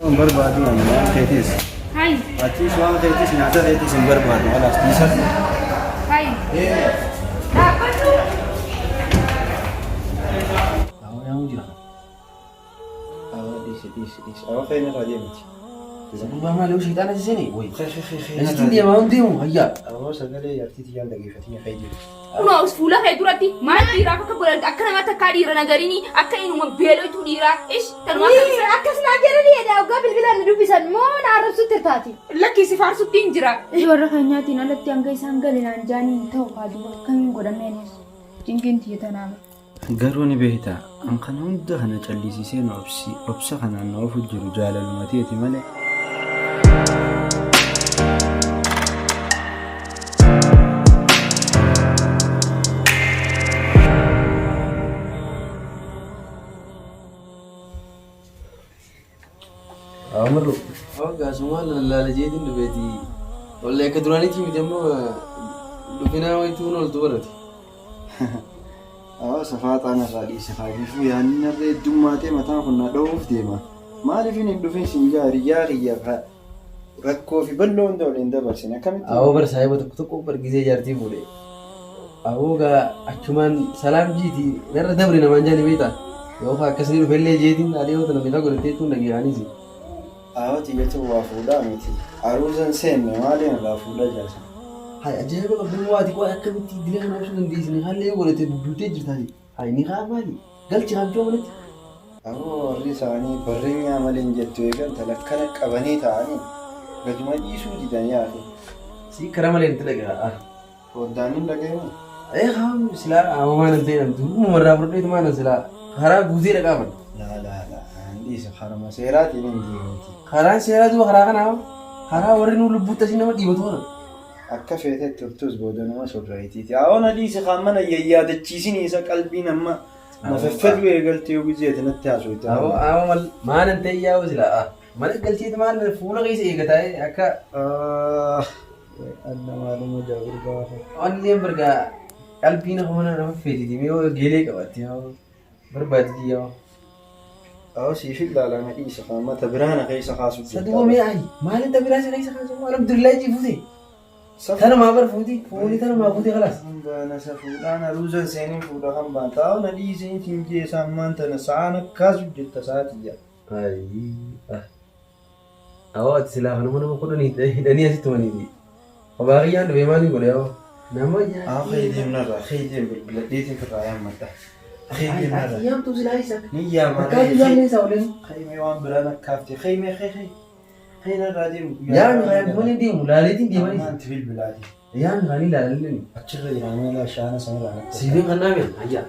Hin barbaadu ani waan keetis. Hayi. Achiis waan keetis nyaata keetis hin barbaadu. Alaas dhiisadhu. Hayi. Dhaabbadhu. Awwa yaamuu jira. Awwa dhiisi dhiisi dhiisi. Awwa keenya irraa deemti. Gurbaa maali yoo sheexaana si seene wayi. Kee kee kee kee. Asitti deemaa hin deemu hayyaa. Awwa sagalee jaartii tiyyaan dhageeffatini kee jiru. Kunoo fuula kee duratti maal dhiiraaf akka godhan akka nama takkaa dhiira nagarini akka inuma beeloytuu dhiiraa ish tanuma akka Ni akkas naan jedhanii jedha waggaa bilbilaan na dubbisan moo na arrabsutti taati. Lakkii si faarsutti hin jira. Warra keenyaatiin alatti hanga isaan gale naan jaanii hin ta'u kaa duuba akkamiin godhameenis cinqiin tiyya tanaa bara. Garuu ni beektaa an kana hunda kana callisiisee na obsi obsa kanaan na ofu jiru jaalaluma teeti malee. Amarru. Gaasumaa lallaala jeetiin dhufeeti. Wallee akka duraaniitii miti ammoo dhufinaa wayituun oltu barate. Awwa safaaxaa narraa dhiise kaafiifuu yaanni narra heddummaatee mataan kun na dha'uuf deema. Maaliif hin dhufin siin jaa hiriyaa kiyya ka rakkoo fi bal'oo hunda waliin dabarsine akkamitti. Awoo bar saahiba tokko tokko bar gizee jaartii fuudhe. Awoo gaa achumaan salaam jiiti narra dabre namaan jaani beektaa. Yoo kaa akkasni dhufellee jeetiin adii yoo tana meeqa godhattee jechuun dhaga'anis. Awoo tiyyatu waa fuudhaa miti. Aruuzan seenne maaliin irraa fuudha jaasa. Hay ajaa'iba qabdu waati qoy akkamitti dila kana obsuu dandeessine haalli yoo godhate bubbultee jirtaati. Hay ni kaa maali? Galchi kaamchoo manatti. Aboo warri isaanii barrenyaa malee hin jettu eegan talakkana qabanii taa'anii gaduma dhiisuu didanii hafe. Si karaa malee itti dhaga'a. Foddaan hin dhaga'imu. Ee haa silaa amamaa nan ta'e duruma irraa fudhadheetu maal silaa karaa guutee dhaqaa bana. Laa laa laa an dhiisa karuma seeraatiin hin deemti. Karaan seeraa duuba karaa kanaa karaa warri nuu lubbuutti asii nama dhiibatu kana. Akka feetee turtus boodanuma surraayitiiti. Haa na dhiisi kaan mana yayyaadachiisin isa qalbiin amma na faffadhu eegaltee yoo gizeeti natti haasofte. Awoo awoo mal maalan ta'e yaa'u silaa mana galcheeti maal fuula keessa eegataa akka Alla maaluma jaabir gaafa. Onneen bargaa qalbii nama mana nama feetiti mee yoo geelee qabatte yaa barbaaditi yaa. Awoo siif ilaala na dhiisa kaan mata biraana keessa kaasuu jirta. Saduba mee ayi maalin ta biraa si keessa kaasu alhamdulillah jii fuute. Tanumaa bar fuuti fuuni tanumaa fuute kalaas. Baana safuudhaan aruuzan seenin fuudha kan baan taa'u na dhiisee siin jeessa ammaan tana sa'aan akkaasu jirta sa'aatiyya. Ayii. Awoo ati silaa kanuma nama kudhanii hidhanii asitti tumaniiti. Kophaa kiyyaan dhufee maaliin godhe awoo. Nama Awoo kee deemnarraa kee deem bilbiladheetiin firraa yaammadha. Kee deemnarraa. Ati yaamtu silaa isa. Ni yaama. Akkaatu yaamne isaa waliin. Kee mee waan biraan akkaafte kee mee kee kee. Kee narraa deemu. Yaami kaayamtu malee deemu laaleetiin deemanii. Ammaan bilbilaati. Yaami kaanii laalallee. Achirra jiraamee shaana sanarraa. Siifin kan naame hayyaa.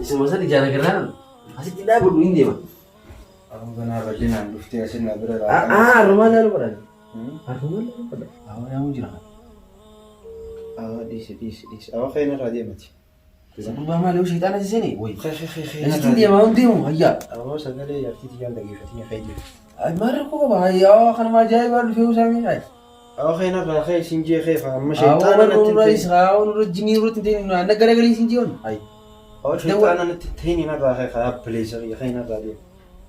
Isuma san ijaan agarraan asitti dhaabadhu hin deema. Aboo ganaa bal'inaan dhuftee asin na bira Aa arrumaan laalu godhan. Arrumaan laalu godhan. Awoo yaamuu jira. Awoo dhiisi dhiisi dhiisi. Awoo kee narraa deemati. Gurbaa maali yoo sheexaana si seene wayi. Kee kee kee kee. Asitti deemaa hin deemu hayyaa. Awoo sagalee jaartii tiyyaan dhageeffatini kee jiru. Maal rakkoo qaba hayyaa kanuma ajaa'ibaa dhufee usaamee hayi. Awoo kee narraa kee isin jee kee fa amma Awoo sheexaana natti hin nurra ta'in. isa awoo nurra jinii nurra hin ta'in na garagalii isin jeewan hayi. Awoo sheexaana natti hin ta'in narraa kee kaa bileessa kiyya kee narraa deema.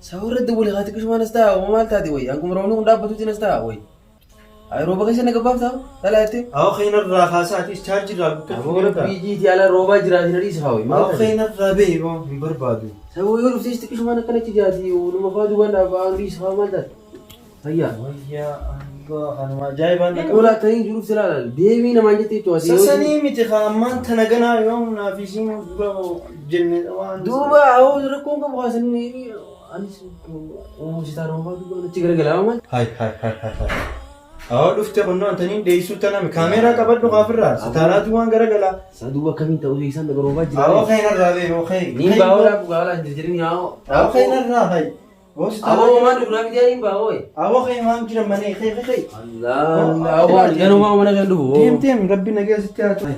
Sababa irratti wali haa xiqqishumaan as ta'a uma maal taate wayi hanguma roobni kun dhaabbatutti as ta'a wayi. Ayi rooba keessa na gabbaaf ta'a dhalaa jettee. Awoo kee narraa kaasaa atis chaarjii irraa guuttachuu Aboo rabbii jiiti ala roobaa jiraati na dhiisa haa wayi maal Awoo taate. kee narraa bee boo hin barbaadu. Sababa yoo dhuftees xiqqishumaan akkana achi jaati waluma faa duubaan dhaabbaa dhiisa haa maal taate. Fayyaa. Wayyaa Allah kanuma ajaa'ibaan na qaba. Qola akkanii jiruuf silaa laal. Deemii namaan jettee jechuudha. Sasanii miti kaa ammaan tana ganaa yoom naaf isiin dura jenne waan. Duuba hawwa rakkoon qabu kaasan anis sitaan hoofaa duuba achi garagalaa maal. Hai hai hai hai hai. Awwa dhufte kunnoo antaniin dheessuu taname kaameeraa qabadhu kaafirraa sitaaraatu waan garagalaa. Isaa duuba akkamiin ta'uu isaan dabaroofaa jira. Awwa keenarraa bee yoo kee. Niin baa'oo laafu gaala hin jirjirin yaa'oo. Awwa keenarraa hai. Aboo waan dhugnaa miti yaaniin baa'oo. Awwa kee waan jiran manee kee kee kee. Allah aboo ani ganumaa mana kan dhufu. Deem deem rabbi nagee sitti haa ta'u.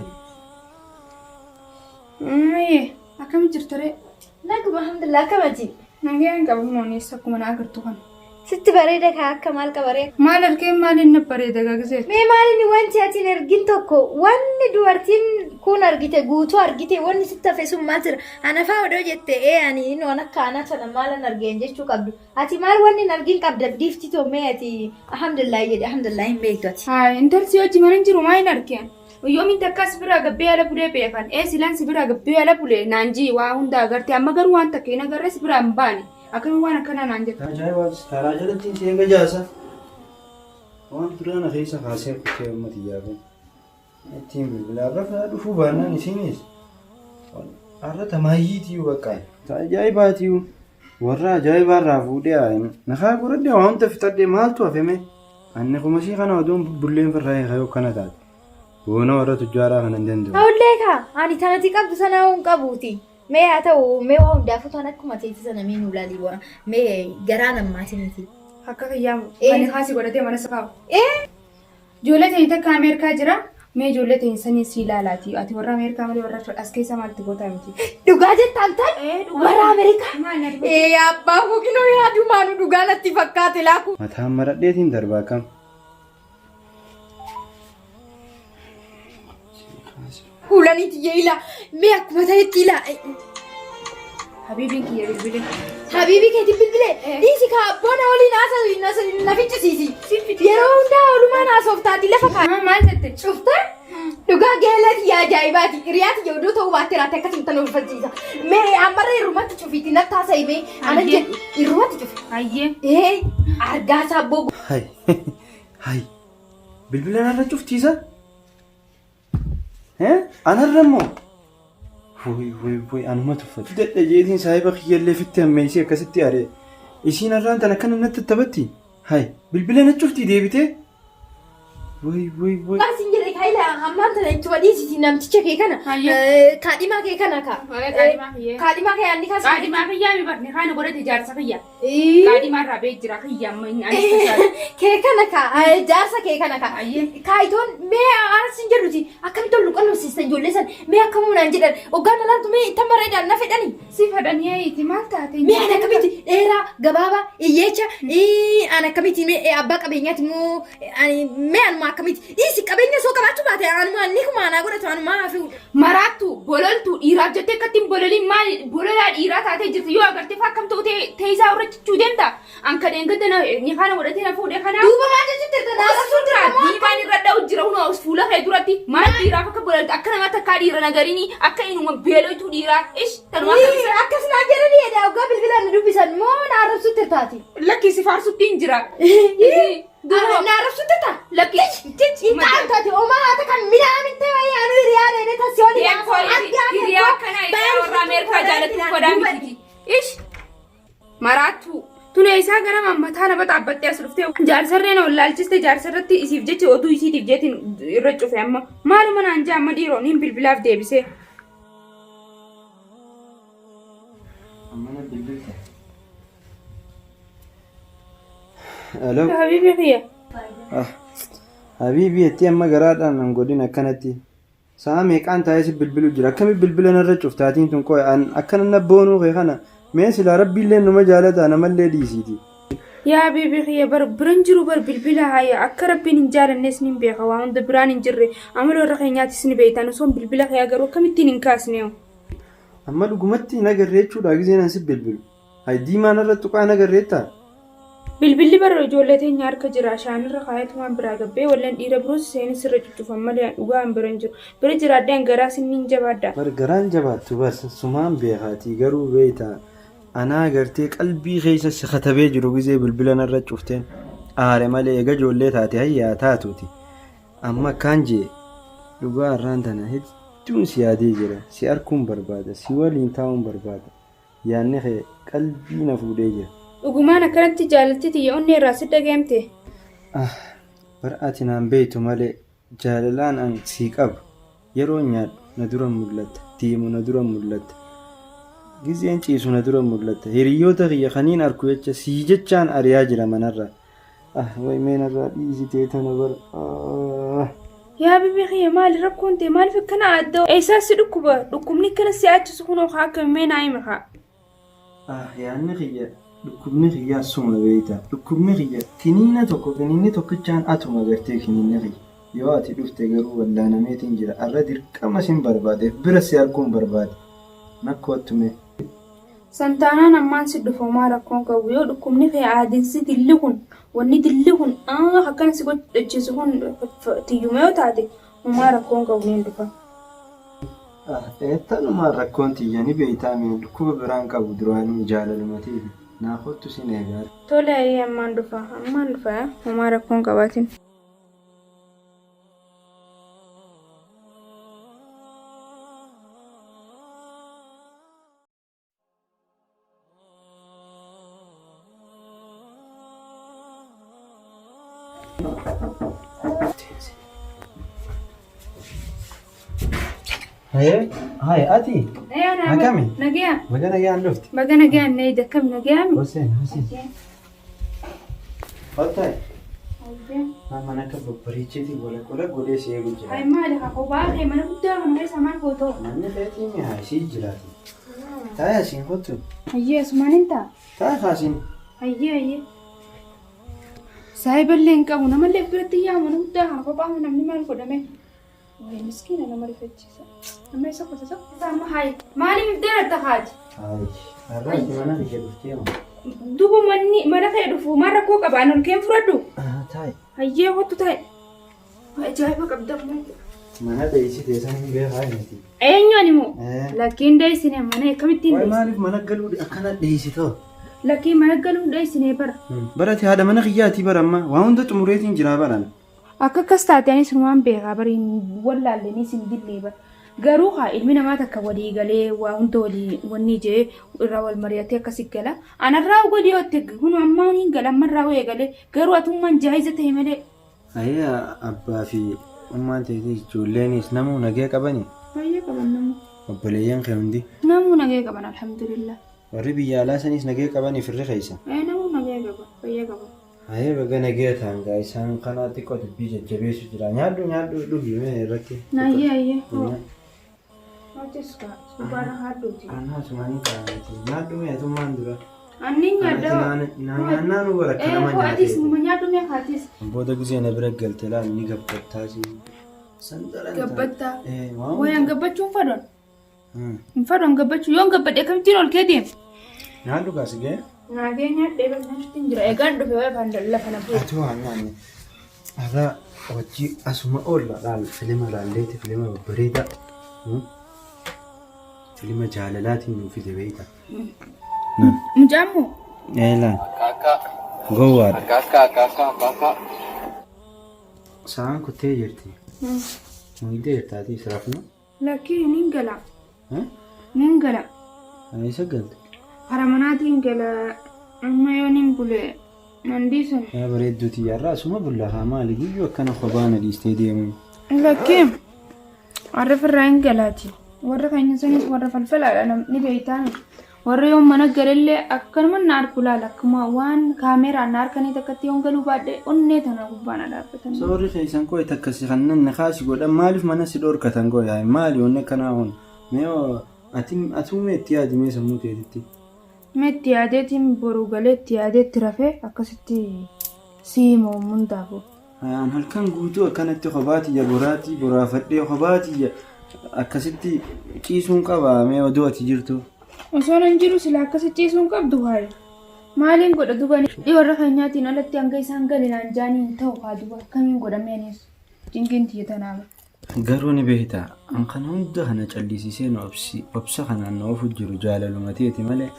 Maayee akkami jirta ree? Naguma alhamdulillah akkamati. Nagayaan qabu mooneessa akkuma na agartu kana. Sitti bareeda kaa akka maal qabaree. Maal argeen maaliin na bareeda gagisee? Mee maaliin wanti ati hin argin tokko wanni dubartiin kun argite guutuu argite wanni sitti hafe sun maal jira? Anafaa odoo jette ee ani inni akka ana sana maalan argeen jechuu qabdu. Ati maal wanni hin argin qabda giiftii too mee ati alhamdulillah jedhe alhamdulillah hin beektu ati. Haa intalsi hojii mana hin jiru maa hin argeen? Yoomiin takka si biraa gabbee ala bulee beekan. Ee silaan si biraa gabbee ala bulee naan jii waa hunda agarte amma garuu waan takka hin agarre si biraa hin baane. Akkamiin waan akkanaa naan jette? Ajaa'ibaas karaa jalatti si eega jaasa. Waan duraana keessa kaasee kutee uummati yaabee. Ittiin bilbilaa rafaa dhufuu baannaan isinis har'a tamaayyiitiyyuu bakka. Ajaa'ibaatiyyuu warra ajaa'ibaarraa fuudhee nakaa godhadhee waan hunda fixadhee maaltu hafeme? Anni kumasii kana oduun bulleen firraa eega kana taate. Boona warra tujjaaraa kana hin danda'u. Ta'ullee kaa ani tanati qabdu sana hin qabuuti. Mee haa ta'u mee waa hundaafuu tan akkuma teeti sana mee nu ilaalii bona. Mee garaa nammaati miti. Akka kiyyaamu Ee. kan kaasii godhatee mana safaa'u. Ee Ijoollee teenya takka Ameerikaa jira. Mee ijoollee teenya sanii si ilaalaati. Ati warra Ameerikaa malee warra as keessa maaltu goota miti. Dhugaa jettaan tan warra Ameerikaa. Maal na dhugaa? Ee abbaa koo kinoo yaadumaanu dhugaa natti fakkaate laaku. Mataan maradheetiin darbaa kam? Kuulanii tiyya ilaa mee akkuma ta'etti ilaa. Habiibiin kiyya bilbilee. Habiibii keetiin bilbilee dhiisi kaa abboona waliin haasa'u na ficcisiisi. Yeroo hundaa oolumaan haasoftaati lafa kaa. Maal jette? Cufte dhugaa geelee tiyya ajaa'ibaati. Hiriyaa tiyya oduu ta'uu baatte raate akkasuma tan ulfachiisa. Mee ammarra irrumatti cufiitti natti haasa'i mee anan jedhu irrumatti cufi. Hayyee. Ee argaa isaa abboo Hai hai bilbila narra cuftiisa? Anarra immoo? Wuy wuy wuy anuma tuffatu. Dadha jeetiin saahiba kiyyallee fitti hammeessee akkasitti aaree. Isiin har'aan tana akkana natti taphatti. Hai bilbila na cuftii deebitee? Wuy wuy wuy. Sin jedhe kaayila ammaan tana ittuma dhiisiti namticha kee kana Hayyee. kaadhimaa kee kana ka Kaadhimaa kiyyee. kaadhimaa kee anni kaasa. Qaadhimaa kiyyaa mi barne kaana godhate jaarsa kiyya. Qaadhimaa irraa ba'ee jira kiyya amma inni anis tasaadha. Kee kana ka jaarsa kee kana ka Hayyee. kaayitoon mee aarsin jedhuti akkamitti ol luqannosiistan ijoollee san mee akkamuu naan jedhan hoggaan alaantu mee itti bareedaan na fedhani. Si fedhanii eeyti maal taate? Mee ani akkamitti dheeraa gabaabaa hiyyeecha ani akkamitti mee abbaa qabeenyaati moo ani mee anuma akkamitti dhiisi qabeenya soo qabaachuu baate anuma inni kuma anaa godhatu anuma hafi Maraattu bololtu dhiiraaf jettee akkatti hin bololiin maali bololaa dhiiraa taatee jirti yoo agartee faa akkam ta'u teessaa irra cichuu deemta. An kan eeggadda na ni kana godhatee na fuudhee kana. Duuba maal jechuutti jirta naa Osoo jira diimaan irra dha'u jira hunoo fuula kee duratti maal dhiiraaf akka bololtu akka nama takkaa dhiira nagarini akka inuma beeloytuu dhiiraa ish tanuma akka Akkas naan jedhanii jedha hoggaa bilbilaan na dubbisan moo na arrabsutti jirtaati. Lakki si faarsutti hin jira. Duuba Na arrabsutti jirta. Lakki Hin taatu omaa haata kan midhaan ta'e wayii anu hiriyaa dheedee tasii olii Hiriyaa akkana hiriyaa warra Ameerikaa jaalatu qodaa miti. Ish maraattu. Tune isaa gara mataa nama dhaabbattee as dhuftee jaarsarree na wallaalchiste jaarsarratti isiif jecha oduu isiitiif jeetiin irra cufe amma maaluma naan jaa amma dhiiroo niin bilbilaaf deebisee. Ammana bilbilte. Alo. Habiibi kiyya. Habiibi jettee amma garaadhaan nan godhin akkanatti. Sa'a meeqaan taa'ee si bilbilu jira. Akkami bilbila narra cuftaatiin tun qo'e an akkana na boonuu kee kana mee silaa rabbiillee numa jaalata namallee dhiisiiti. Yaa habiibi kiyya bar biran jiru bar bilbila haya akka rabbiin hin jaalannes ni beeka waa hunda biraan hin jirre amala warra keenyaatis ni beektan osoo bilbila kiyya garuu akkamittiin hin kaasne. Amma dhugumatti hin agarree jechuudha gizeen an si bilbilu. Hay diimaa narra tuqaa hin agarreettaa? Bilbilli bara ijoollee teenya harka jira shaanirra kaayatumaan biraa gabbee wallan dhiira biroos seenis sirra cuccufan malee dhugaa hin bira hin jiru. Bira jiraadhaan garaa sinniin jabaadha. Bar garaan jabaattu bar sumaan beekaatii garuu beektaa anaa gartee qalbii keessa si katabee jiru gizee bilbila narra cufteen aare malee eega ijoollee taate hayyaa taatuuti. Amma akkaan jee dhugaa har'aan tana hedduun si yaadee jira si arkuun barbaada si waliin taa'uun barbaada yaanni kee qalbii na fuudhee jira. Dhugumaan akkanatti jaalalti tiyya onnee irraa si dhaga'amte. Bar ati naan beektu malee jaalalaan an sii qabu yeroo nyaadhu na dura mul'atta deemu na dura mul'atta gizeen ciisu na dura mul'atta hiriyoota kiyya kaniin arku jecha sii jechaan ari'aa jira manarraa. Way mee narraa dhiisitee tana bara. Yaa habiibi kiyya maali rakkoon ta'e maaliif akkana adda eessaa si dhukkuba dhukkubni akkana si achisu kunoo haa akka mee naa himi haa. Yaanni kiyya Dhukkubni kiyyaa suma beektaa. Dhukkubni kiyya kiniina tokko kiniinni tokkichaan atuma gartee kiniinni kiyya. Yoo ati dhufte garuu wallaanameetiin jira. Arra dirqama sin barbaadeef bira si arguun barbaade. Nakkoottume. Santaanaan ammaan si dhufa homaa rakkoon qabu yoo dhukkubni kee aadinsi dilli kun wanni dilli kun akkana si godhachiisu kun tiyyuma yoo taate homaa rakkoon qabu niin dhufa. Tanumaan rakkoon tiyya ni beektaa mee dhukkuba biraan qabu duraanuu jaalalumatiif. Naa kottu sin eegaa. Tole ayyee ammaan dhufa ammaan dhufa homaa rakkoon qabaatin. Hayee, haye ati. Akkami? Nagaya. Baga nagaan dhufte. Baga nagaan na ida akkam nagayaan. Hoseen, Hoseen. Hottee. Mana akka babbareecheetii wala qola godhee si eegu jira. Ay maali haa kophaa kee mana guddaa kana keessa maal gootoo? Manni keetii mi'a isii jiraati. Taa'ee asiin kottu. Hayyee asumaan hin ta'a. Taa'ee kaasiin. Hayyee hayyee. Saayiballee hin qabu namallee biratti yaa mana guddaa kana kophaa namni maal godhame? Wayi miskiina nama rifachiisa. Nama isa qote tokko. Amma hayi maaliif deeratta haati? Hayi, har'a ati mana kiyya dhuftee moo? Duba manni mana kee dhufu maal rakkoo qaba ani ol keen fudhadhu. Taa'e. Hayyee kottu taa'e. Ajaa'iba qabda ammoo. Mana dheessitee san hin beekaa miti. Eenyu ani moo? Lakkiin dheessine mana akkamittiin Wayi dheessine? maaliif mana galuu akkana dheessitoo? Lakkiin mana galuu dheessine bara. Barati haadha mana kiyyaatii bara amma waa hunda xumureetiin jiraa baran. Akka akkas taate anis waan beekaa bari wallaallee sin dillee bara. Garuu haa ilmi namaa takka walii galee waa hunda walii wanni jee irraa wal mari'atee akkasi gala. Anarraa walii ootte kun ammaa hin gala ammarraa wayii galee garuu atummaan jaayiza ta'e malee. Ayyaa abbaa fi ummaan teetii ijoolleenis namuu nagee qabani. Baay'ee qaban namuu. Obboleeyyan kee hundi. Namuu nagee qaban alhamdulillah. Warri biyya alaa sanis nagee qabanii firri keessa. Namuu nagee qaban baay'ee qaban. Ayee baga nagee ta'an gaa isaan kanaa xiqqoo dubbii jajjabeessu jira. Nyaadhu nyaadhu dhugi mee irratti. Ayyee ayyee. Hojjes kaa subaara haadhuuti. Anaa sumaanii ta'aniiti. Nyaadhu mee atummaan dura. Anni nyaadha. Nyaannaa nu bara akka nama Atis nyaatee. nyaadhu mee kaatis. Booda gisee na bira galte laal ni gabbattaa si. Sandaran. Gabbattaa. Waan. Wayaan gabbachuun fadhoon. Hin fadhoon gabbachuu yoon gabbadhe akkamittiin ol kee deema? Nyaadhu kaasi ga'e. Naagee nyaadhee bakka jira. Egaan dhufe wayii afaan lafa na bu'e. Ati waan nyaanne. Har'a hojii asuma oolla laal filima laalleeti filima babbareedaa. Filima jaalalaatiin nuu fide beekta. Mucaan moo? Eelaan. Gowwaadha. Sa'aan kuttee jirti. Muydee jirtaatii israafnu. Lakkii nin gala. Nin gala. Eessa galte? Hara manaatiin gala. Amma yoo nin bule nan dhiisan. Yaa bareedduuti yarraa asuma bulla haa maali guyyuu akkana kophaa na dhiistee deemu. Lakkii warra firraa hin galaati. Warra keenya sanis warra falfalaadha namni beektaani. Warra yoo mana galallee akkanuma na arku laala akkuma waan kaameraan na harkanii takkatti yoon galuu baadhee onnee tana gubbaa na dhaabbatan. Soorri keessan koo takkasi kannan na kaasi godhan maaliif mana si dhorkatan koo yaa maali wanni akkanaa kun mee ati atuu mee itti yaadi mee sammuu keetitti. Mee itti yaadeetiin boruu galee itti yaadeetti rafee akkasitti siima hundaafuu. An halkan guutuu akkanatti kophaatiyya boraatii boraafadhee kophaatiyya akkasitti ciisuun qaba mee oduu ati jirtu. Osoo nan jiru sila akkasi ciisuun qabdu hayi. Maaliin godha duba warra keenyaatiin alatti hanga isaan galinaan jaanii hin ta'u haa duba akkamiin godhamee anis cinqiin tiyya tanaaf. Garuu ni beektaa an kana hunda kana callisiisee na obsi obsa kanaan na ofu jiru jaalaluma ta'eeti malee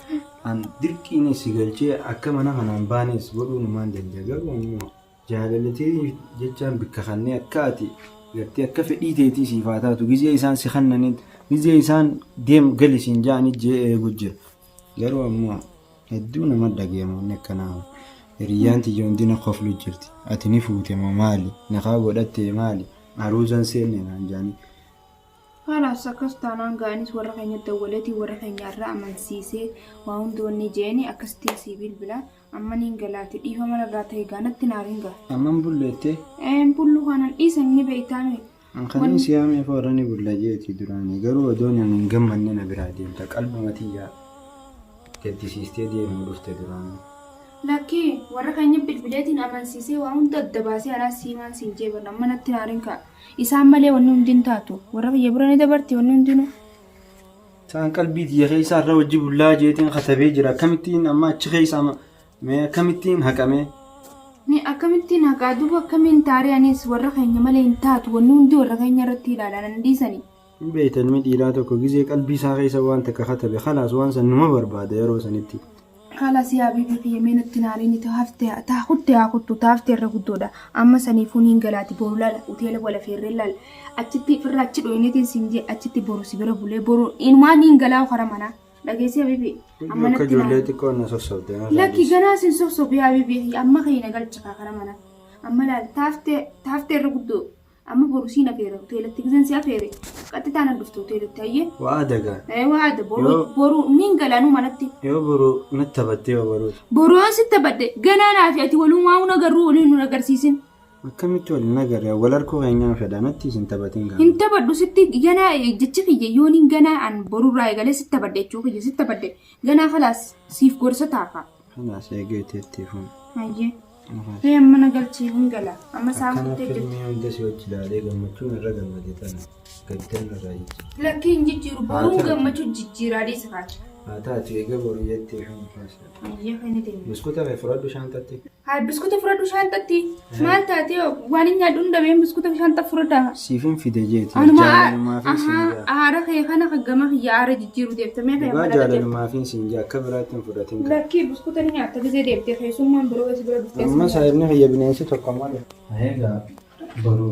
an dirqiinis si galchee akka mana kanaan baanes godhuu numaan danda'a garuu ammoo jaalalatee jechaan bikka kannee akka ati gartee akka fedhii teetii siif haa taatu gizee isaan si kannaniin gizee isaan deem gali siin ja'anii jee eegu jira garuu ammoo hedduu nama dhageema wanni akkanaa hiriyyaan tiyya hundi na koflu jirti ati ni fuute moo maali nakaa godhatte maali aruuzan seenne naan jaanii. Haalaas akkas taanaan ga'anis warra keenya dawwaleetii warra keenya irraa amansiisee waa hundi wanni jeeni akkasitti sii bilbila amma niin galaati dhiifama irraa ta'e gaanatti naariin ga'a. Amman bulleettee Bullu kanan dhiisan ni beektaame. Kan siyaamee foora ni bulla jeeti duraanii garuu odoon ani hin gammanne na biraa deemta qalbuma tiyyaa. Gaddisiistee deemuu dhufte duraan. Lakkii warra keenya bilbileetiin amansiisee waa hunda adda baasee anaas siimaan siin jee barna amma natti hin aarin kaa. Isaan malee wanni hundi hin taatu. Warra kiyya bira ni dabarti wanni hundinuu. Isaan qalbii tiyya keessa irra wajji bullaa jeetiin katabee jira. Akkamittiin amma achi keessa mee akkamittiin haqamee? Mee akkamittiin haqaa duuba akkamiin taaree anis warra keenya malee hin taatu wanni hundi warra keenya irratti ilaala nan dhiisani. Hin beekta ilmi dhiiraa tokko gizee qalbii isaa keessa waan takka katabe khalaas waan san numa barbaada yeroo sanitti. Khalas yaa habiibii kiyya mee natti hin aarini ta hafte ta kutte haa kuttu ta hafte irra guddoodha amma saniifuu niin galaati boru laala hoteela wal afeerree laala achitti firra achi dhoyneetiin siin jee achitti boru si bira bulee boru inumaa niin galaa kara manaa dhageessee habiibii amma Akka natti hin ijoollee aarini. xiqqoo na sossobde narraa Lakki dhiisi. ganaa sin sossobu yaa habiibii kiyya amma kee na galcha kaa kara manaa amma laal taafte taafte irra guddoo Amma boru siin afeera hoteelatti gizeen si afeere qaxxitaa nan dhufte hoteelatti hayyee. Wa'aada gaa. Ee wa'aada boru Yoo- boru niin galaanuu manatti. Yoo boru natti taphattee yoo boruus. Boru yoon sitti taphadhe ganaa naa fi ati walumaa hun agarruu waliin nun agarsiisin. Akkamitti wal hin agarre wal harkuu keenyaan fedha natti isin taphatin gaa. Hin taphadhu sitti ganaa jechi kiyya yoon hin ganaa an borurraa eegalee sitti taphadhe jechuu kiyya sitti taphadhe ganaa kalaas siif gorsa taaka. Kanaas eegee teettee fuun. Hayyee. Mee amma na galchii hin gala. Amma isaan Akkana kuttee jirti. filmii hunda si wajji ilaalee gammachuun irra gammade tana gaddan irraa jijjiira. Lakkii hin jijjiiru Haa boruun taatu. gammachuu jijjiiraa dhiisa kaata. Haa taatu eega boru jettee fi mukaasa. Ayyee kan deemu. Buskuta kee fudhadhu shaantatti. Haa biskuta fudhadhu shaantatti. Maal taatee waan hin nyaadhu hunda been biskuta shaanta fudhadhaa. Siifin fide jeeti. Anuma Jaalalumaafin siin jaa. aara kee kana kan gama kiyya aara jijjiiru deebtamee kee Dhugaa mana dhaqee. jaalalumaafin siin jaa akka biraatti hin fudhatin. kaa. Lakkii buskuta ni nyaatta gisee deebitee keessummaan biroo si bira dhuftee. Amma saayibni kiyya bineensi tokko malee. Egaa boru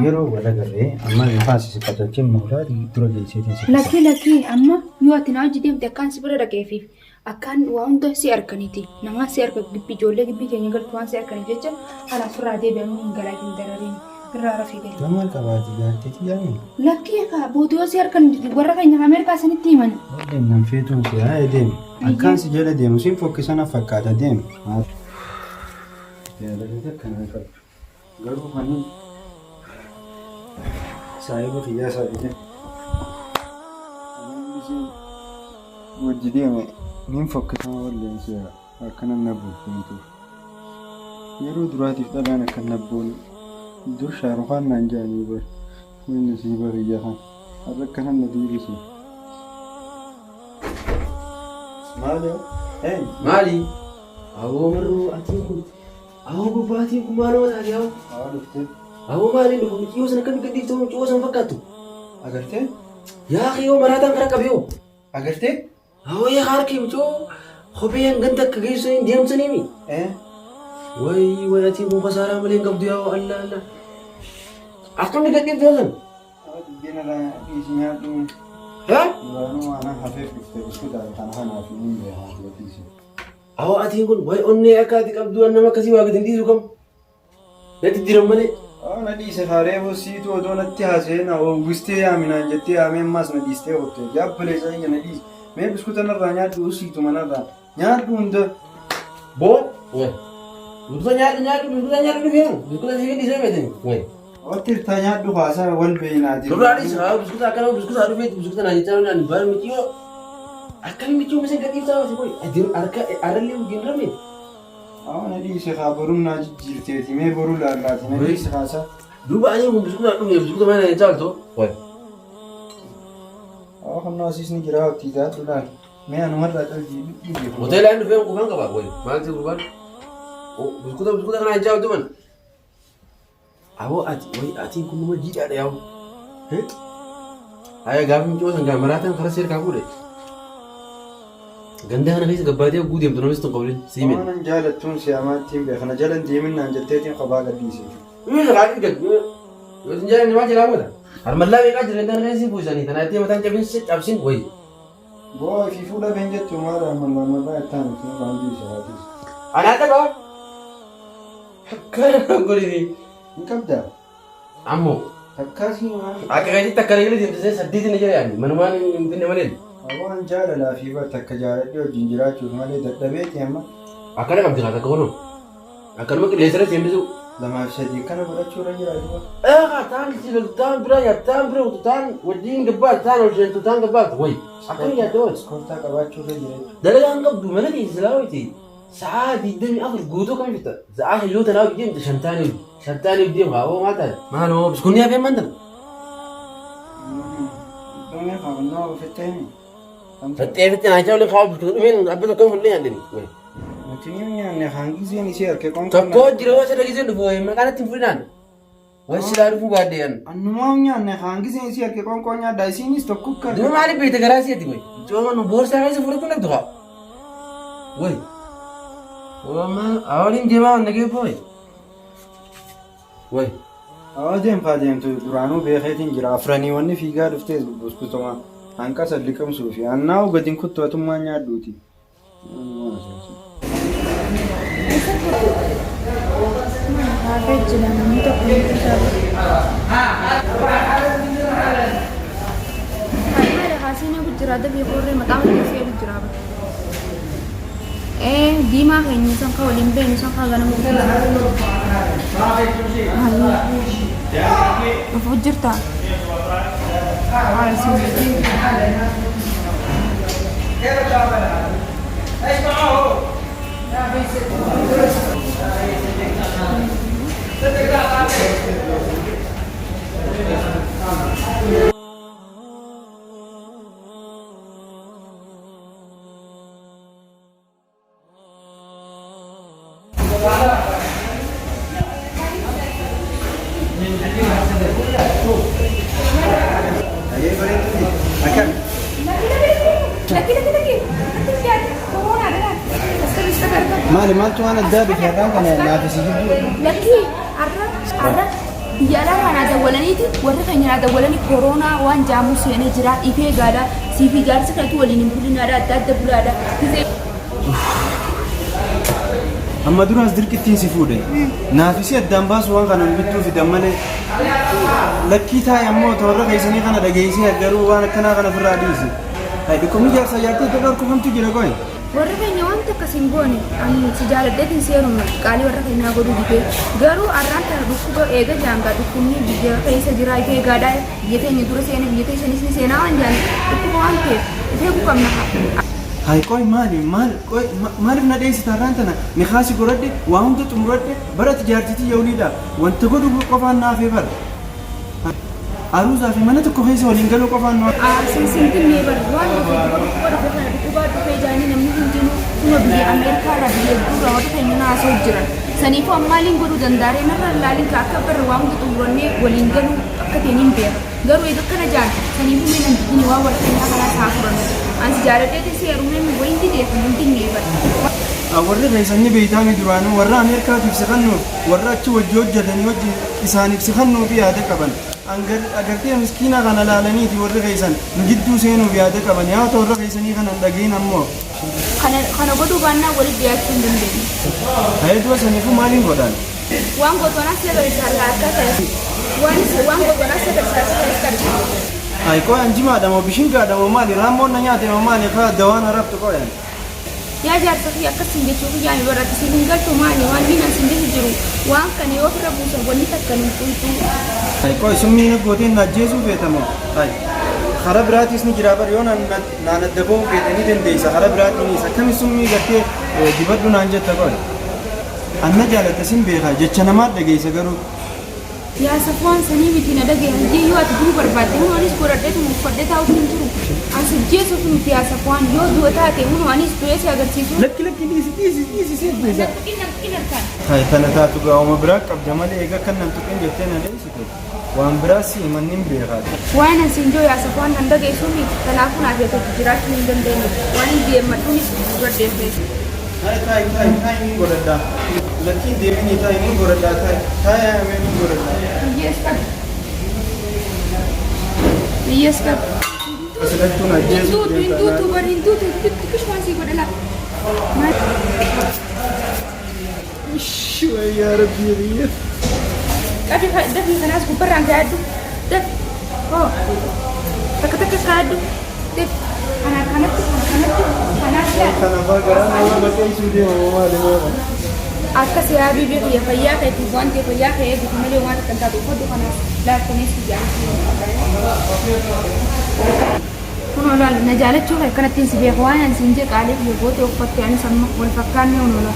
yeroo wal agarree amma nufaas si qacachiin mooraa dura geesseetiin si Lakkii lakkii amma yoo ati na hojii deemte akkaan si bira dhaqeefiif akkaan waa hunda si arkaniiti namaa si arka gibbii ijoollee gibbii keenya galtu waan si arkaniif jecha kanaaf irraa deebi'amuu hin galaa hin darariin irraa rafii gali. Nama qabaati jaartii tiyyaani. Lakkii kaa booda yoo si arkan warra keenya Ameerikaa sanitti himan. Walleen nan feetuun si haa deemi. Akkaan si jala deemu siin fokkisana fakkaata deemi. Jaalala takka naa qabdu. Garuu kanin saahiba kiyyaa isaa dhufee wajji deeme nin fokkisama walleen seera akkana na buufeetuuf. Yeroo duraatiif dhalaan akkan na boonu dur shaarukaan naan jedhanii bar wanni siiba kiyya kan har'a akkana na deebise. Maali? Eenyu? Maali? Aboo marruu atiin kun Awoo gubbaatiin kun maaluma taate awoo. Awoo dhuftee. Awoo maaliin dhufu mucayyoo sana akkamitti gadhiifte mucayyoo sana fakkaattu. Agartee? Yaa kiyyoo maraataan kara qabe hoo. Agartee? Awoo yaa harkee mucayyoo kopheen ganda akka geessu hin deemsanii mi. Eh? Wayi wayi atiin kun kasaaraa malee hin qabdu yaa Allah Allah. Akkamni gadhiifte sana? Awoo dubbiin irraa dhiisi nyaadhu. Haa? Duraanuu waan hafeef dhufte biskutaa kana kanaaf hin beekaa dhiisi. Awoo atiin kun way onnee akka ati qabdu waan nama akkasii waa gadi hin dhiisu kam. Natti diran malee. Awoo na dhiise kaaree bossiitu odoo natti haasa'ee na oowwistee yaaminaan jettee yaamee ammaas na dhiistee ootte. Jaabboleessa kiyya na dhiise. Mee biskuta narraa nyaadhu usiitu manarraa. Nyaadhu hunda. Boo. Way. Biskuta nyaadhu nyaadhu biskuta nyaadhu dhufee biskuta siif hin dhiisee meetani. Way. Otti irtaa nyaadhu haasaa wal beeynaati. Nurraa dhiisi haa biskuta akkana biskuta dhufee biskuta naa jechaa naan bara miciyoo. Akkami miciyoo misin gadhiiftaa miti qoy. Harka arrallee wajjin rabne. Awoo na dhiise kaa boruun naa jijjiirteeti mee boruu laallaati na dhiise haasaa. Duuba ani kun biskuta dhufne biskuta mana jechaa olto. Way. Awoo kan naasiis ni jira hojii taatu laal. Mee anumarraa qalbii dhidhiibe. Hoteelaan dhufee qufaan qaba. Way maal ta'e gurbaan. Biskuta biskuta kana jechaa olto man. Aboo ati wayi atiin kun nama jiidhaadha yaa'u. Haya gaafa mucoo san gaa maraataan karaa seerkaa fuudhe. Ganda kana keessa gabbaatee hogguu deemtu namni sitti hin qawlin sii miti. Waanan jaalattuun si amaattiin beeka na jalan deeminnaan jetteetiin kophaa gadhiise. Yoo karaa gad yoo sin jaalanne maal jalaa goota? Harmallaa meeqaa jira ganda kana keessa si buusanii tanaa itti mataan cabin si cabsin wayi. Boo ifii fuudha been jettu maal harmallaa marraa ittaan isin waan dhiise haatiis. Anaa dhabaa. Akkana godhini. Hin qabdaa? Ammoo. Takkaa sii maal? Akka keetitti akka reelee deemte saddeetiin na jala yaani manumaan hin finne malee. Waan jaalalaa fi bar takka jaaladhee wajjin jiraachuuf malee dadhabeeti amma. Akkana qabdi kaa takka kunoo. Akkanuma qilleensa irra seembisu. Lamaaf sadii akkana godhachuu irra jira duuba. Eegaa taan si taan bira nyaattu taan bira kutu taan wajjin gabbaatu taan ol seentu taan gabbaatu wayi. Akkam nyaadda wayi. Iskoortaa qabaachuu irra jira jechuudha. Dalagaan qabdu mana keessa silaa wayti sa'aa 24 guutuu kam jirta? Sa'aa shan yoo tanaa hojii deemte shan taanee hojii. Shan taanee hojii deemu haa oo maal taate? Maal oo biskuunni hafee maal tana? Dhumee kaafannoo ofitti himi. Faxxee faxxee naachaa waliin kaa'u biskuun dhumeen abba tokko fuullee nyaadhani. Wayi. Nuti ni nyaanne hangiseen isii harka qoonqoo. Tokko jira waan sada giseen dhufu wayi maqaan ittiin fudhinaan. Wayi silaa dhufuu baadhee yan. Annumaa nyaanne hangiseen isii harka qoonqoo nyaadha isiinis tokko akka. Duma maaliif beekte garaa si'eeti wayi. Cooma nu boorsaa keessa fudhachuu dhabdu haa. Wayi. Waliin deemaa waan nagee booye. Wayi. Awaa deemfaa deemtu duraanuu beekeetiin jira afranii wanni fiigaa dhuftees buskutuma hanqasa liqimsuu fi annaa'u gadi hin kuttu atummaa nyaadhuuti. Kaafee jira namni tokko ni jira. Maali haasina gujjira dafii qorree maqaa hojii gujjira. Ee diimaa keenya san ka waliin beenu san ka ganama dhufu jirta. Ayyee bareeduuti. Akkam. Lakki lakki lakki. Natti dhiyaate koronaa dha. Maali maaltu waan addaa dhufe har'aan kana naafisi jidduu? Lakki har'a har'a biyya alaa kanaa dawwalaniiti warri keenya naa dawwalanii koronaa waan jaamu seenee jira ifee gaadha siifi jaarsi keetu waliin hin bulinaadha adda adda bulaadha. Gisee Amma duraas dirqittiin si fuudhe. Naafisi addaan baasu waan kanaan bittuu fidan malee. Lakkii taa'e ammoo toorra keessanii kana dhageessee garuu waan akkanaa kana ofirraa dhiisi. Hayi dhukkubni jaarsaa jaartii itti dhorkufantu jira qoy. Warri keenya wanta akkas hin goone ani si jaaladheetiin seeruma qaalii warra keenyaa godhuu didee garuu har'aan tana dhukkuba eega jaangaa dhukkubni biyya keessa jira ifee gaadhaa biyya teenya dura seene biyya teessanis ni seenaa waan jaan dhukkuba waan ta'eef ifee qabna. Hayi qoy maali maal qoy maaliif na dheessita har'aan tana nikaasi godhadhe waa hunda xumuradhe bara ati jaartitii yawliidha wanta godhu qofaan naafee bara. Aruuzaa fi mana tokko keessa waliin galuu qofaan nu Sinsintinnee bar waan dhufe dhukkuba dhufe kana dhukkubaa dhufee jaanii namni hundinuu kuma biyya Ameerikaa irraa biyya hedduu warra keenya naasoo jiran. Saniifuu ammaaliin godhuu danda'aree narra laalin ka akka barra waa hunda xumurannee waliin galuu akka ta'e niin beeka. Garuu eega akkana jaan saniifuu mee nan didini waan warra keenyaa kanaa isaa furan. Ansi jaaladheetiin si heerumee wayin dideef hin dinnee bar. Warri keessan ni beeytaami duraanuu warra Ameerikaatiif si kennuuf warra achi wajji hojjetanii wajji isaaniif si kennuuf yaada qaban. Agartee miskiina kana laalaniiti warri keessan nu jidduu seenuuf yaada qaban yaa ta'u warra keessanii kana hin dhagahin ammoo. Kana godhuu baannaan walitti dhiyaachuu hin dandeenyu. Hayee dura saniifuu maaliin godhan? Waan gootoonaa si agarsiisa harka ta'e. Waan gootoonaa si agarsiisa harka ta'e. Hayi qoy anjimaadha moo bishingaadha moo maali raammoon na nyaate moo maali kaa dawaan arabtu qoyan. Yaa jaarsa kiyya akkas hin jechuu kiyyaa mi barate si hin galtu maali waan inni as hin jechu jiru waan kana yoo ofirra buusan wanni takka nu tuytu. Hayi qoy summii na gooteen na ajjeesuu feetamoo? Hayi karaa biraatis ni jira bar yoo naan adda ba'uu feete ni dandeessa karaa biraatiinis akkami summii gartee dibadhu naan jetta qoy. Anna jaalatta sin beekaa jecha namaa dhageessa garuu. Yaa Safwaan sanii miti na dhagaye hayyee yoo ati duruu barbaadde hunu anis godhadheetuma uffadhee taa'utti hin jiru. As ajjeesuuf miti yaa Safwaan yoo du'a taate hunu anis du'ee si agarsiisu. Lakki lakki dhiisi dhiisi dhiisi si ajjeesa. Nan tuqin nan tuqin harkaan. Hayi tana taatu gaa'uma biraa qabda malee eega kan nan tuqin jettee na dheessite waan biraa si himan nin beekaa. Waan an siin jiru yaa Safwaan nan dhageessu miti kanaafuu naaf yaa tokko jiraachuu hin dandeenye waan hin deemmadhuunis dura deemtee. Tayi tayi tayi tayi nin godhadha. Lakkiin deeminii tayi nin godhadha tayi tayi ayamee nin godhadha. Biyyees qabi. Biyyees qabi. Asilattuun ajjeesuuf Hinduutu deemta. hinduutu bar hinduutu xixiqqishuma asii godha laa. Ishi wayyaa rabbii biyya. Qabi dafii kanaas gubbarraan kaa'adhu. Dafi. Hoo. Takka takka kaa'adhu. Dafi. Kana kanatti kana kanatti kanaas laa. Kana faa garaa nama baqeessuu deema moo maali moo? Akkas yaa habiibii kiyya fayyaa keetiif waan ta'eef fayyaa kee eeguuf malee waan akka hin taatu uffadhu kanaas laattaniis biyya Kun olaal na jaalachuu kee akkanattiin si beeku waan ani siin jee qaalii kiyya goote uffatte anis amma wal fakkaannee kun olaa.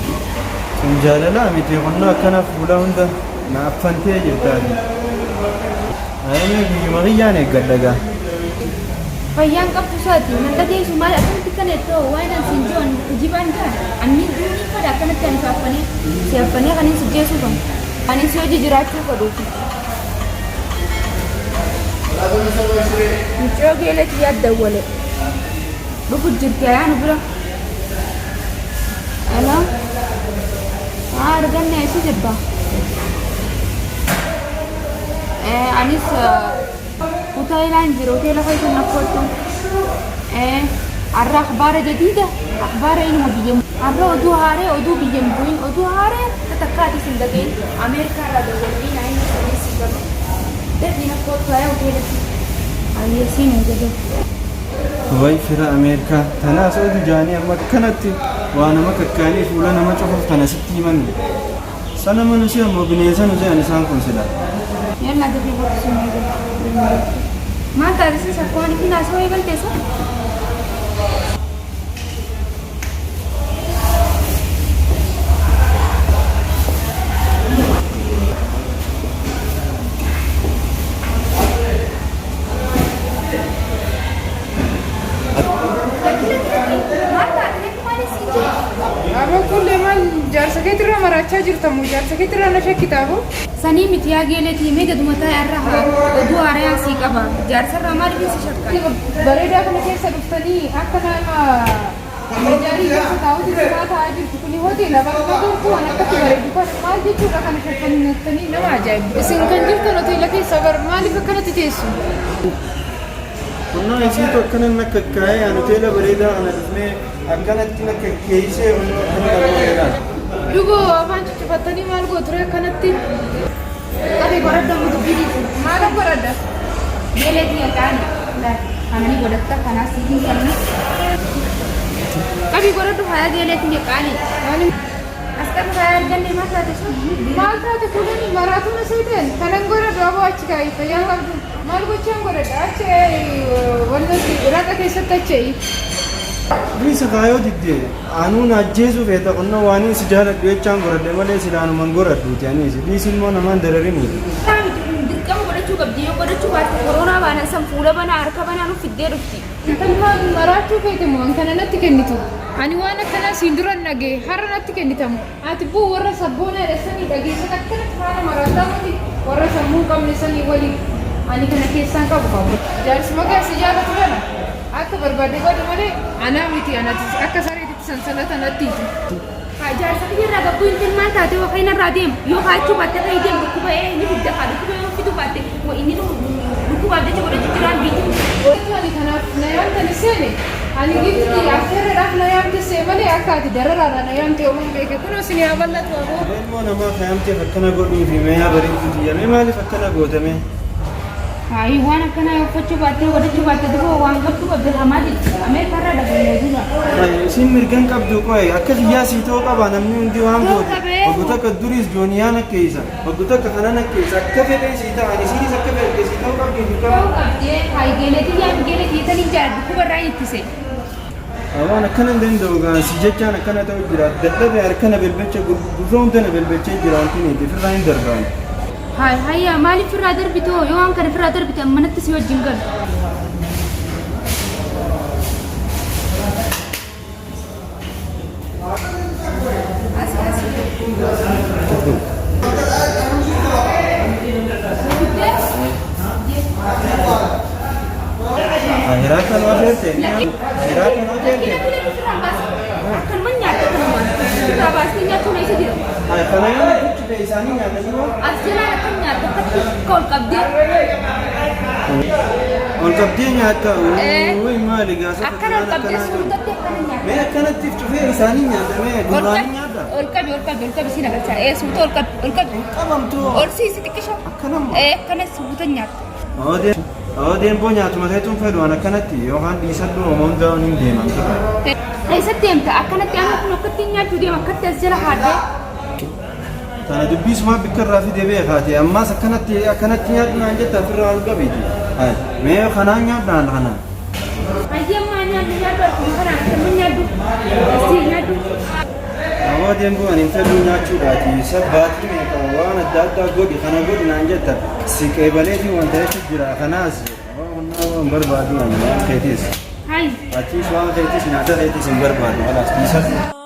Kun jaalalaa miti kunnoo akkana fuula hunda na affantee jirtaati. Ayamee guyyuma kiyyaan eeggadha gaa. Fayyaan qabdu isaati nan dhageessu maal akkamitti akkana jettoo waan ani siin jiru ani kijibaan jira anni duuni fedha akkanatti ani si affanee si affanee kanin si jeesuu kan ani si hojii jiraachuu fedhuufi. Mucayyoo geeleetti yaad dawwale dhufu jirti ayaanu bira. Alaa haa arganne eessa jirta? Anis Hoteelaan jira hoteela keessa na kottu. Har'a akhbaara jadiida akhbaara inuma biyya har'a oduu haaree oduu biyya hin bu'in oduu haaree akka takkaatis hin dhagahin Ameerikaa irraa dawwalanii naa inni sanii si galu. Dafii na kottu haaya hoteelatti. Ayyee siin eegale. Way fira Ameerikaa tanaas oduu jaanii amma akkanatti waa nama kakkaanii fuula nama cufuuf tana sitti himanii. Sana ma nu se'an moo bineensa nu se'an isaan kun silaa. Yalla dafii kottu siin eegale. Maal taate sis akka waan ittiin haasawaa eegalte isa? Maal taate maaliif siin jedhe? Aboo kullee maal jaarsa keetirraa maraachaa jirta moo jaarsa keetirraa na shakkitaa aboo? Sanii miti yaa geeletii mee gaduma taa'e irra haa oduu haarayaa sii qaba jaarsarraa maaliif si shakka? Bareedaa kana keessa dhuftanii akka nama majaarii keessa taa'utti simaa taa'aa jirtu kuni hoteela bakka tokko waan akkatti bareedu kana maal jechuudha kana shakkanii nama ajaa'ibu. Isin kan jirtan hoteela keessa bar maaliif akkanatti teessu? Kunnoo isiitu akkana na kakkaa'ee an hoteela bareedaa kana dhufnee akkanatti na kakkeessee kunnoo akkana na godheedhaan. Duboo afaan cuccufattanii maal gootu ree akkanatti? Qabe godhadhu amma dubbii dhiisi. Maal godhadha? Geeletii qaani. Kana ni godhatta kanaas siif hin kennu. Qabi godhadhu faaya geeletii qaani. As qabi faaya arganne maal taate sun? Maal taate kuulani maraatuun asii ta'en kanan godhadhu aboo achi kaa'i fayyaa qabdu. Maal gochaan godhadha achi wannatti raqa keessatti achi eeyi. Dhiisi kaayoo didde anuu na ajjeesuu feeta kunnoo waan si jaaladhu jechaan godhadhe malee silaanuman godhadhuuti anis dhiisi immoo namaan darariniiti. Miti kun dirqama godhachuu qabdi yoo godhachuu baatte koronaa baanan san fuula banaa harka banaa nuuf fiddee dhufti. Intal maal maraachuu feete moo an kana natti kennitu? Ani waan akkanaa siin dura hin dhagaye har'a natti kennita moo? Ati boo warra sabboonaa dha sanii dhageessata akkanatti faana maraataa miti warra sammuu hin qabne sanii waliin ani kana keessaan qabu qaba. Jaarsuma kee si jaalatu kana akka barbaadde godhi malee anaa miti anati akka sareetitti sansalata natti hiitu. Haa jaarsa kiyya irraa gabbuu intin maal taate yoo ka'in irraa deemu yoo kaachuu baatte ka'ii deemu dhukkuba ee inni fidda kaa dhukkuba yoo fiduu baatte inni dhukkubaaf jecha godhachuu jiraan biitti. Ani kanaaf na yaamtani seene Ani giifti affeerradhaaf na yaamte see malee akka ati dararaadhaan na yaamte yoomman beeke kunoo isin haa bal'atu aboo. Mee ilmoo namaa kayamteef akkana godhuufi mee yaa bareedduu tiyya mee maaliif akkana goota mee. Hayi waan akkanaa yoo uffachuu baattee godhachuu baatte duba waan qabdu qabda hamaa jechi Ameerikaa irraa dhageenye oduu Ay, Isiin mirgan qabdu qoy akka kiyyaa sii ta'uu qaba namni hundi waan Ta'uu goote qabee. waggu takka duriis jooniyaan akka isa waggu takka kanan akka isa akka fedhee sii ta'an isiinis akka fedhe sii ta'uu qabdi dirqama. Ta'uu qabdee hayi geeletii yaa geeletii tanii jaalladhu dhukkuba irraa ittise. Waan akkana hin danda'u gaa si jechaan akkana ta'u jira dadhabe harka na belbecha gurra hunda na belbechee jira wanti niiti firraa hin darbaan. Hayi hayya maaliif firraa darbitoo yoo waan kana firraa darbite manatti si wajjin galu. Ahiraa kan afeerte ahiraa kan afeerte. Akkanuma nyaata kanumaan irraa baasnee nyaachuun eessa jira? Kana yoo nuti isaanii nyaatanii hoo? As jalaan akkam nyaatta akkatti akka ol qabdee. Ol qabdee nyaatta. Eh. Wuy maali gaasa Akkana ol qabdee suutatti akkana nyaatta. Mee akkanatti if cufee isaanii nyaata mee gurraanii nyaata. Ol qabi ol qabi ol qabi siin agarsiisa. Ee suuta ol qabi ol qabi. Qabamtu. Ol siisi xiqqisho. Akkanammoo. Ee akkana suuta nyaatta. Oodeen boo nyaatuma keetuun fedhu waan akkanatti yookaan dhiisadhu hooma hundaa hin deeman tura. Eessatti deemta akkanatti amma kun akkatti nyaachuu deema akkatti as jala haadhee. Tana dubbii sumaa bikka irraa fide beekaati. Ammaas akkanatti akkanatti nyaadhu naan jetta ofirraa ol qabiiti. Mee kanaan nyaadhu naan kana. Hayyammaa nyaadhu nyaadhu akkuma kanaan akkuma nyaadhu. Asii nyaadhu. Aboo deemtuu ani hin fedhuu nyaachuudhaati. Sabbaatii meeqa waan adda addaa godhi kana godhi naan jetta. Si qeebaleetiin wanta jechuun jira. Kanaas waan barbaadu ani waan keetiis. Hayi. Achiis waan keetiis nyaata keetiis hin barbaadu. Kalaas dhiisa.